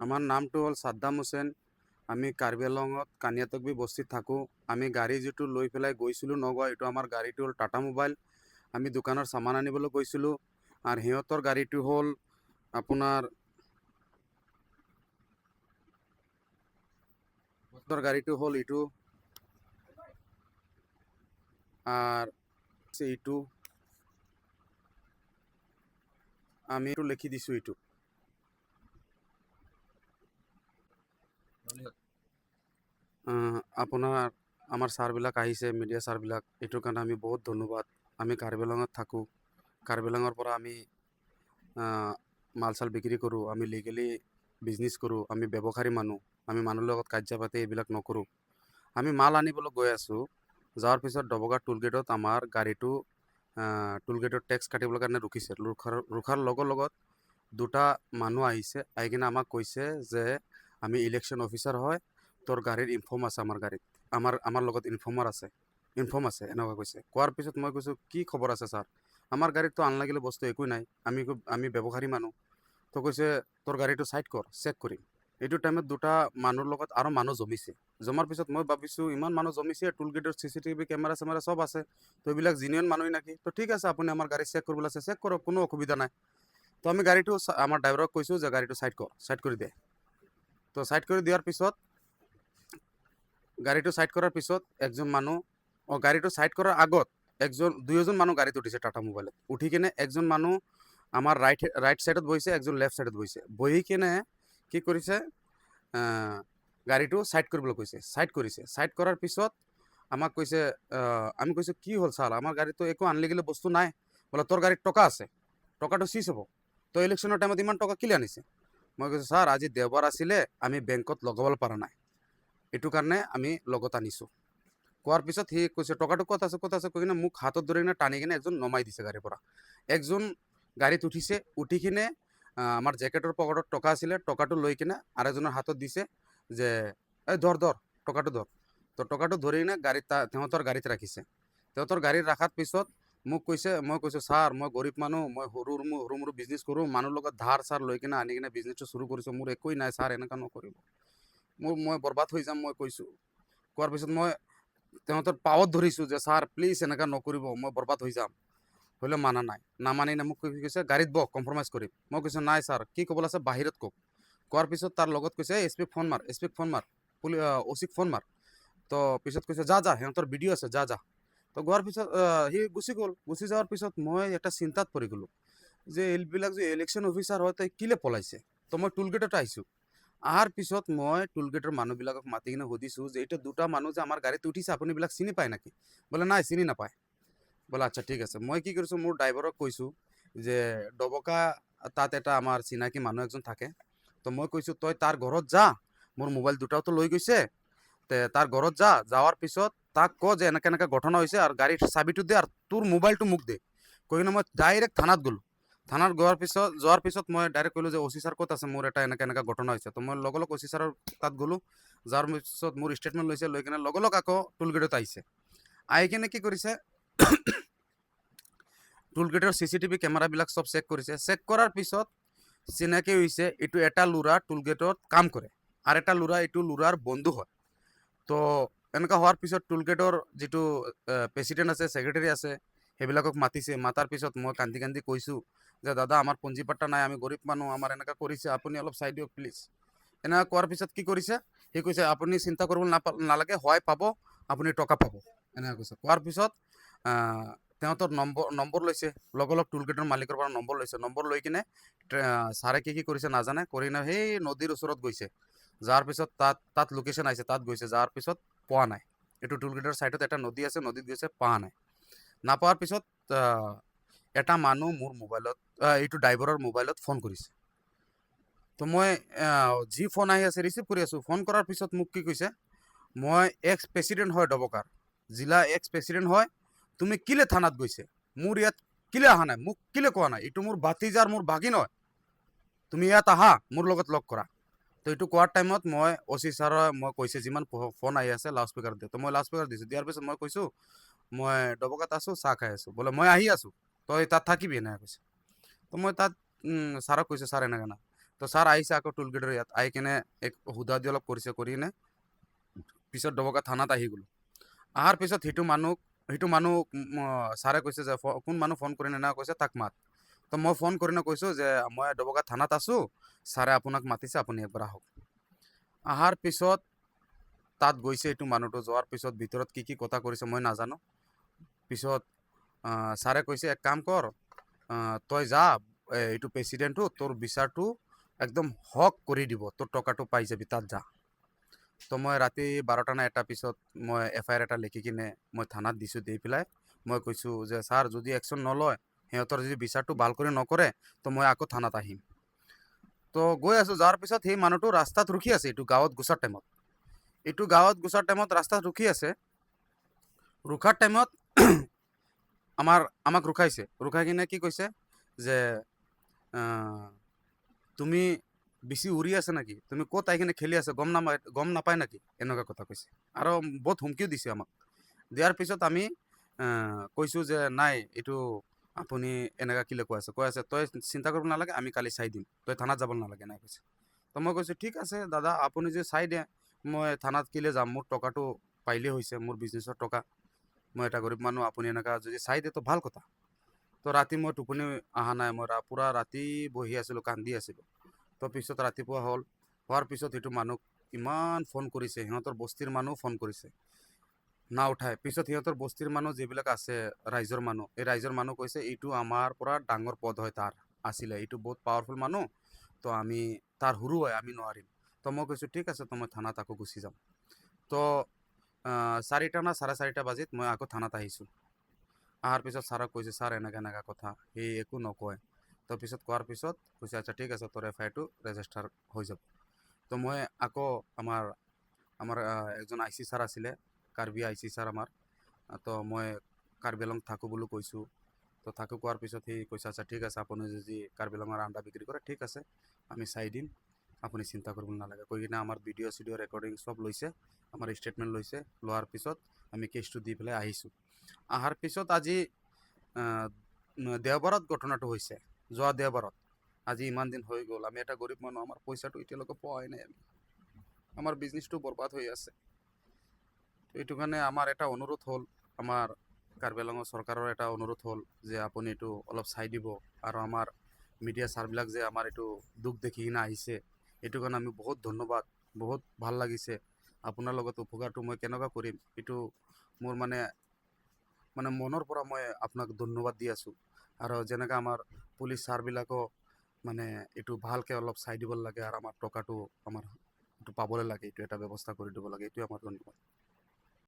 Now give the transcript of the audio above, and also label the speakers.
Speaker 1: আমাৰ নামটো হ'ল ছাদ্দাম হুছেইন। আমি কাৰ্বি আংলঙত কানিয়াটকবি বস্তিত থাকোঁ। আমি গাড়ী যিটো লৈ পেলাই গৈছিলোঁ নগাঁও, এইটো আমাৰ গাড়ীটো হ'ল টাটা মোবাইল। আমি দোকানৰ চামান আনিবলৈ গৈছিলোঁ আৰু সিহঁতৰ গাড়ীটো হ'ল আপোনাৰ সিহঁতৰ গাড়ীটো হ'ল এইটো আৰু এইটো আমি এইটো লিখি দিছোঁ এইটো। আপোনাৰ আমাৰ ছাৰবিলাক আহিছে, মিডিয়া ছাৰবিলাক, এইটোৰ কাৰণে আমি বহুত ধন্যবাদ। আমি কাৰ্বি আংলঙত থাকোঁ। কাৰ্বি আংলঙৰ পৰা আমি মাল চাল বিক্ৰী কৰোঁ। আমি লিগেলি বিজনেছ কৰোঁ। আমি ব্যৱসায়ী মানুহ। আমি মানুহৰ লগত কাজিয়া পাতি এইবিলাক নকৰোঁ। আমি মাল আনিবলৈ গৈ আছোঁ। যোৱাৰ পিছত ডবকা টোলগেটত আমাৰ গাড়ীটো টোলগেটত টেক্স কাটিবলৈ কাৰণে ৰখিছে। ৰখাৰ লগত দুটা মানুহ আহিছে, আহি কিনে আমাক কৈছে যে আমি ইলেকশ্যন অফিচাৰ হয়, তোৰ গাড়ীৰ ইনফৰ্ম আছে, আমাৰ গাড়ীত আমাৰ আমাৰ লগত ইনফৰ্মাৰ আছে, ইনফৰ্ম আছে, এনেকুৱা কৈছে। কোৱাৰ পিছত মই কৈছোঁ, কি খবৰ আছে ছাৰ? আমাৰ গাড়ীততো আনলাগিলে বস্তু একো নাই। আমি ব্যৱসায়ী মানুহ। তো কৈছে, তোৰ গাড়ীটো ছাইড কৰ, চেক কৰিম। এইটো টাইমত দুটা মানুহৰ লগত আৰু মানুহ জমিছে। জমাৰ পিছত মই ভাবিছোঁ, ইমান মানুহ জমিছে, টোলগেটৰ চিচিটিভি কেমেৰা চেমেৰা চব আছে, তো এইবিলাক জিনিয়ন মানুহেই নেকি? তো ঠিক আছে, আপুনি আমাৰ গাড়ী চেক কৰিবলৈ আছে, চেক কৰক, কোনো অসুবিধা নাই। তো আমি গাড়ীটো আমাৰ ড্ৰাইভাৰক কৈছোঁ যে গাড়ীটো ছাইড কৰ, ছাইড কৰি দে। তো ছাইড কৰি দিয়াৰ পিছত, গাড়ীটো ছাইড কৰাৰ পিছত একজন মানুহ, অঁ, গাড়ীটো ছাইড কৰাৰ আগত একজন দুয়োজন মানুহ গাড়ীত উঠিছে। টাটা মোবাইলত উঠি কিনে একজন মানুহ আমাৰ ৰাইট ৰাইট ছাইডত বহিছে, একজন লেফ্ট ছাইডত বহিছে। বহি কিনে কি কৰিছে, গাড়ীটো ছাইড কৰিবলৈ কৈছে। ছাইড কৰিছে। ছাইড কৰাৰ পিছত আমাক কৈছে, আমি কৈছোঁ, কি হ'ল ছাৰ? আমাৰ গাড়ীতো একো আনলিগেল বস্তু নাই। বোলে, তোৰ গাড়ীত টকা আছে, টকাটো চিজ হ'ব, তই ইলেকশ্যনৰ টাইমত ইমান টকা কেলৈ আনিছে? মই কৈছোঁ, ছাৰ, আজি দেওবাৰ আছিলে, আমি বেংকত লগাব পৰা নাই, এইটো কাৰণে আমি লগত আনিছোঁ। কোৱাৰ পিছত সি কৈছে, টকাটো ক'ত আছে, ক'ত আছে? কৈ কিনে মোক হাতত ধৰি কিনে টানি কিনে একজন নমাই দিছে গাড়ীৰ পৰা। একজন গাড়ীত উঠিছে। উঠি কিনে আমাৰ জেকেটৰ পকেটত টকা আছিলে, টকাটো লৈ কিনে আৰু এজনৰ হাতত দিছে যে এই ধৰ ধৰ, টকাটো ধৰ। তো টকাটো ধৰি কিনে গাড়ীত সিহঁতৰ গাড়ীত ৰাখিছে। সিহঁতৰ গাড়ীত ৰখাৰ পিছত মোক কৈছে, মই কৈছোঁ, ছাৰ, মই গৰীব মানুহ, মই সৰু সৰু সৰু বিজনেছ কৰোঁ, মানুহৰ লগত ধাৰ চাৰ লৈ কিনে আনি কিনে বিজনেছটো চুৰু কৰিছোঁ, মোৰ একোৱেই নাই ছাৰ, এনেকুৱা নকৰিব, মই বৰবাদ হৈ যাম, মই কৈছোঁ। কোৱাৰ পিছত মই সিহঁতৰ পাৱত ধৰিছোঁ যে ছাৰ, প্লিজ এনেকুৱা নকৰিব, মই বৰবাদ হৈ যাম। হ'লেও মানা নাই। নামানি না মোক কি কৈছে, গাড়ীত বহ, কম্প্ৰমাইজ কৰিম। মই কৈছোঁ, নাই ছাৰ, কি ক'বলৈ আছে বাহিৰত কওক। কোৱাৰ পিছত তাৰ লগত কৈছে, এছ পিক ফোন মাৰ, এছ পিক ফোন মাৰ, অ' চিক ফোন মাৰ। তো পিছত কৈছে, যা যা, সিহঁতৰ ভিডিঅ' আছে, যা যা। তো গোৱাৰ পিছত সি গুচি গ'ল। গুচি যোৱাৰ পিছত মই এটা চিন্তাত পৰি গ'লোঁ যে এইবিলাক যে ইলেকশ্যন অফিচাৰ হয়, তই কেলৈ পলাইছে? তো মই টোলগেটত আহিছোঁ। অহাৰ পিছত মই টোলগেটৰ মানুহবিলাকক মাতি কিনে সুধিছোঁ যে এইটো দুটা মানুহ যে আমাৰ গাড়ীত উঠিছে, আপুনি এইবিলাক চিনি পায় নেকি? বোলে, নাই, চিনি নাপায়। বোলে, আচ্ছা, ঠিক আছে। মই কি কৰিছোঁ, মোৰ ড্ৰাইভাৰক কৈছোঁ যে ডবকা তাত এটা আমাৰ চিনাকি মানুহ এজন থাকে। তো মই কৈছোঁ, তই তাৰ ঘৰত যা, মোৰ মোবাইল দুটাওতো লৈ গৈছে, তে তাৰ ঘৰত যা। যোৱাৰ পিছত তাক ক যে এনেকৈ এনেকৈ ঘটনা হৈছে আৰু গাড়ীৰ চাবিটো দে আৰু তোৰ মোবাইলটো মোক দে। কৈ কিনে মই ডাইৰেক্ট থানাত গ'লোঁ। থানাত গোৱাৰ পিছত যোৱাৰ পিছত মই ডাইৰেক্ট ক'লোঁ যে অ' চি ছাৰ ক'ত আছে? মোৰ এটা এনেকৈ এনেকৈ ঘটনা হৈছে। তো মই লগে লগ অ' চি ছাৰৰ তাত গ'লোঁ। যোৱাৰ পিছত মোৰ ষ্টেটমেণ্ট লৈছে। লৈ কিনে লগে লগ আকৌ টোলগেটত আহিছে। আহি কিনে কি কৰিছে, টোলগেটৰ চিচিটিভি কেমেৰাবিলাক চব চেক কৰিছে। চেক কৰাৰ পিছত চিনাকি হৈছে, এইটো এটা ল'ৰা টোলগেটত কাম কৰে আৰু এটা ল'ৰা এইটো ল'ৰাৰ বন্ধু হয়। তো এনেকুৱা হোৱাৰ পিছত টোলগেটৰ যিটো প্ৰেচিডেণ্ট আছে, ছেক্ৰেটাৰী আছে, সেইবিলাকক মাতিছে। মাতাৰ পিছত মই কান্দি কান্দি কৈছোঁ যে দাদা, আমাৰ পুঞ্জী পাট্টা নাই, আমি গৰীব মানুহ, আমাৰ এনেকুৱা কৰিছে, আপুনি অলপ চাই দিয়ক প্লিজ। এনেকুৱা কোৱাৰ পিছত কি কৰিছে, সি কৈছে, আপুনি চিন্তা কৰিব নালাগে, সহায় পাব, আপুনি টকা পাব, এনেকুৱা কৈছে। কোৱাৰ পিছত সিহঁতৰ নম্বৰ নম্বৰ লৈছে। লগে লগ টোলগেটৰ মালিকৰ পৰা নম্বৰ লৈছে। নম্বৰ লৈ কিনে ছাৰে কি কি কৰিছে নাজানে, কৰি কিনে সেই নদীৰ ওচৰত গৈছে। যাৰ পিছত তাত তাত লোকেশ্যন আহিছে, তাত গৈছে। যাৰ পিছত পোৱা নাই। এইটো টোলগেটৰ ছাইডত এটা নদী আছে, নদীত গৈছে, পোৱা নাই। নাপোৱাৰ পিছত এটা মানুহ মোৰ মোবাইলত, এইটো ড্ৰাইভাৰৰ মোবাইলত ফোন কৰিছে। তো মই যি ফোন আহি আছে ৰিচিভ কৰি আছোঁ। ফোন কৰাৰ পিছত মোক কি কৈছে, মই এক্স প্ৰেচিডেণ্ট হয়, ডবকাৰ জিলা এক্স প্ৰেচিডেণ্ট হয়, তুমি কেলে থানাত গৈছে? মোৰ ইয়াত কেলে অহা নাই? মোক কেলে কোৱা নাই? এইটো মোৰ ভাতিজাৰ, মোৰ ভাগিন হয়, তুমি ইয়াত আহা, মোৰ লগত লগ কৰা। তো এইটো কোৱাৰ টাইমত মই অ' চি ছাৰৰ মই কৈছে, যিমান ফোন আহি আছে লাউড স্পীকাৰ দিয়ে। তো মই লাউড স্পীকাৰ দিছোঁ। দিয়াৰ পিছত মই কৈছোঁ, মই ডবকাত আছোঁ, চাহ খাই আছোঁ। বোলে, মই আহি আছোঁ, তই তাত থাকিবি, এনেকৈ কৈছে। তো মই তাত ছাৰক কৈছোঁ, ছাৰ, এনেকৈ না। তো ছাৰ আহিছে আকৌ টোলগেটৰ ইয়াত আহি কিনে এক সোধা দি অলপ কৰিছে, কৰি কিনে পিছত ডবকা থানাত আহি গ'লোঁ। অহাৰ পিছত সেইটো মানুহ ছাৰে কৈছে যে কোন মানুহ ফোন কৰি এনেকুৱা কৈছে, তাক মাত। তো মই ফোন কৰি নে কৈছোঁ যে মই ডবকা থানাত আছোঁ, ছাৰে আপোনাক মাতিছে, আপুনি একবাৰ আহক। অহাৰ পিছত তাত গৈছে এইটো মানুহটো। যোৱাৰ পিছত ভিতৰত কি কি কথা কৰিছে মই নাজানো। পিছত ছাৰে কৈছে, এক কাম কৰ, তই যা, এইটো প্ৰেচিডেণ্টটো তোৰ বিচাৰটো একদম হক কৰি দিব, তোৰ টকাটো পাই যাবি, তাত যা। তো মই ৰাতি 12টা না 1টা পিছত মই এফআইআৰ এটা লিখি কিনে মই থানাত দিছোঁ। দি পেলাই মই কৈছোঁ যে ছাৰ, যদি একশ্যন নলয়, সিহঁতৰ যদি বিচাৰটো ভাল কৰি নকৰে, তো মই আকৌ থানাত আহিম। তো গৈ আছোঁ, যোৱাৰ পিছত সেই মানুহটো ৰাস্তাত ৰখি আছে। এইটো গাঁৱত গুচাৰ টাইমত, এইটো গাঁৱত গুচাৰ টাইমত ৰাস্তাত ৰখি আছে। ৰখাৰ টাইমত আমাক ৰখাইছে। ৰখাই কিনে কি কৈছে যে তুমি বেছি উৰি আছে নেকি? তুমি ক'ত আহি কিনে খেলি আছা গম নাপায় নেকি? এনেকুৱা কথা কৈছে আৰু বহুত হুমকিও দিছে আমাক। দিয়াৰ পিছত আমি কৈছোঁ যে নাই, এইটো আপুনি এনেকুৱা কেলৈ কৈ আছে? কৈ আছে, তই চিন্তা কৰিব নালাগে, আমি কালি চাই দিম, তই থানাত যাব নালাগে, এনেকৈ কৈছে। তো মই কৈছোঁ, ঠিক আছে দাদা, আপুনি যদি চাই দিয়ে, মই থানাত কেলৈ যাম? মোৰ টকাটো পাইলেই হৈছে, মোৰ বিজনেছৰ টকা, মই এটা গৰীব মানুহ, আপুনি এনেকুৱা যদি চাই দিয়ে তো ভাল কথা। তো ৰাতি মই টোপনি অহা নাই, মই পূৰা ৰাতি বহি আছিলোঁ, কান্দি আছিলোঁ। তো পিছত ৰাতিপুৱা হ'ল। হোৱাৰ পিছত সেইটো মানুহক ইমান ফোন কৰিছে, সিহঁতৰ বস্তিৰ মানুহ ফোন কৰিছে, না উঠায়। পিছত সিহঁতৰ বস্তিৰ মানুহ যিবিলাক আছে, ৰাইজৰ মানুহ, এই ৰাইজৰ মানুহ কৈছে, এইটো আমাৰ পৰা ডাঙৰ পদ হয় তাৰ আছিলে, এইটো বহুত পাৱাৰফুল মানুহ, তো আমি তাৰ সৰু হয়, আমি নোৱাৰিম। তো মই কৈছোঁ, ঠিক আছে, তো মই থানাত আকৌ গুচি যাম। তো 4টা না 4:30 বাজিত মই আকৌ থানাত আহিছোঁ। অহাৰ পিছত ছাৰক কৈছোঁ, ছাৰ, এনেকা এনেকা কথা। সি একো নকয়। তো পিছত কোৱাৰ পিছত কৈছে, আচ্ছা ঠিক আছে, তোৰ এফআইআৰটো ৰেজিষ্টাৰ হৈ যাব। তো মই আকৌ আমাৰ আমাৰ এজন I C sir আছিলে, কাৰ্বি I C sir আমাৰ। তো মই কাৰ্বি আংলং থাকোঁ বুলি কৈছোঁ। তো থাকোঁ কোৱাৰ পিছত সি কৈছে, আচ্ছা ঠিক আছে, আপুনি যদি কাৰ্বি আংলঙৰ আণ্ডা বিক্ৰী কৰে, ঠিক আছে, আমি চাই দিম, আপুনি চিন্তা কৰিব নালাগে, কৈ কিনে আমাৰ ভিডিঅ' চিডিঅ' ৰেকৰ্ডিং চব লৈছে, আমাৰ ষ্টেটমেণ্ট লৈছে। লোৱাৰ পিছত আমি কেছটো দি পেলাই আহিছোঁ। অহাৰ পিছত আজি দেওবাৰত ঘটনাটো হৈছে, যোৱা দেওবাৰত। আজি ইমান দিন হৈ গ'ল, আমি এটা গৰীব মানুহ, আমাৰ পইচাটো এতিয়ালৈকে পোৱাই নাই। আমি আমাৰ বিজনেছটো বৰবাদ হৈ আছে। এইটো কাৰণে আমাৰ এটা অনুৰোধ হ'ল, আমাৰ কাৰ্বি আংলঙৰ চৰকাৰৰ এটা অনুৰোধ হ'ল যে আপুনি এইটো অলপ চাই দিব। আৰু আমাৰ মিডিয়া ছাৰবিলাক যে আমাৰ এইটো দুখ দেখি কিনে আহিছে, এইটো কাৰণে আমি বহুত ধন্যবাদ, বহুত ভাল লাগিছে। আপোনাৰ লগত উপকাৰটো মই কেনেকুৱা কৰিম, এইটো মোৰ মানে মানে মনৰ পৰা মই আপোনাক ধন্যবাদ দি আছোঁ। আৰু যেনেকৈ আমাৰ পুলিচ ছাৰবিলাকো মানে এইটো ভালকৈ অলপ চাই দিব লাগে আৰু আমাৰ টকাটো আমাৰ এইটো পাবলৈ লাগে, এইটো এটা ব্যৱস্থা কৰি দিব লাগে। এইটোৱে আমাৰ ধন্যবাদ।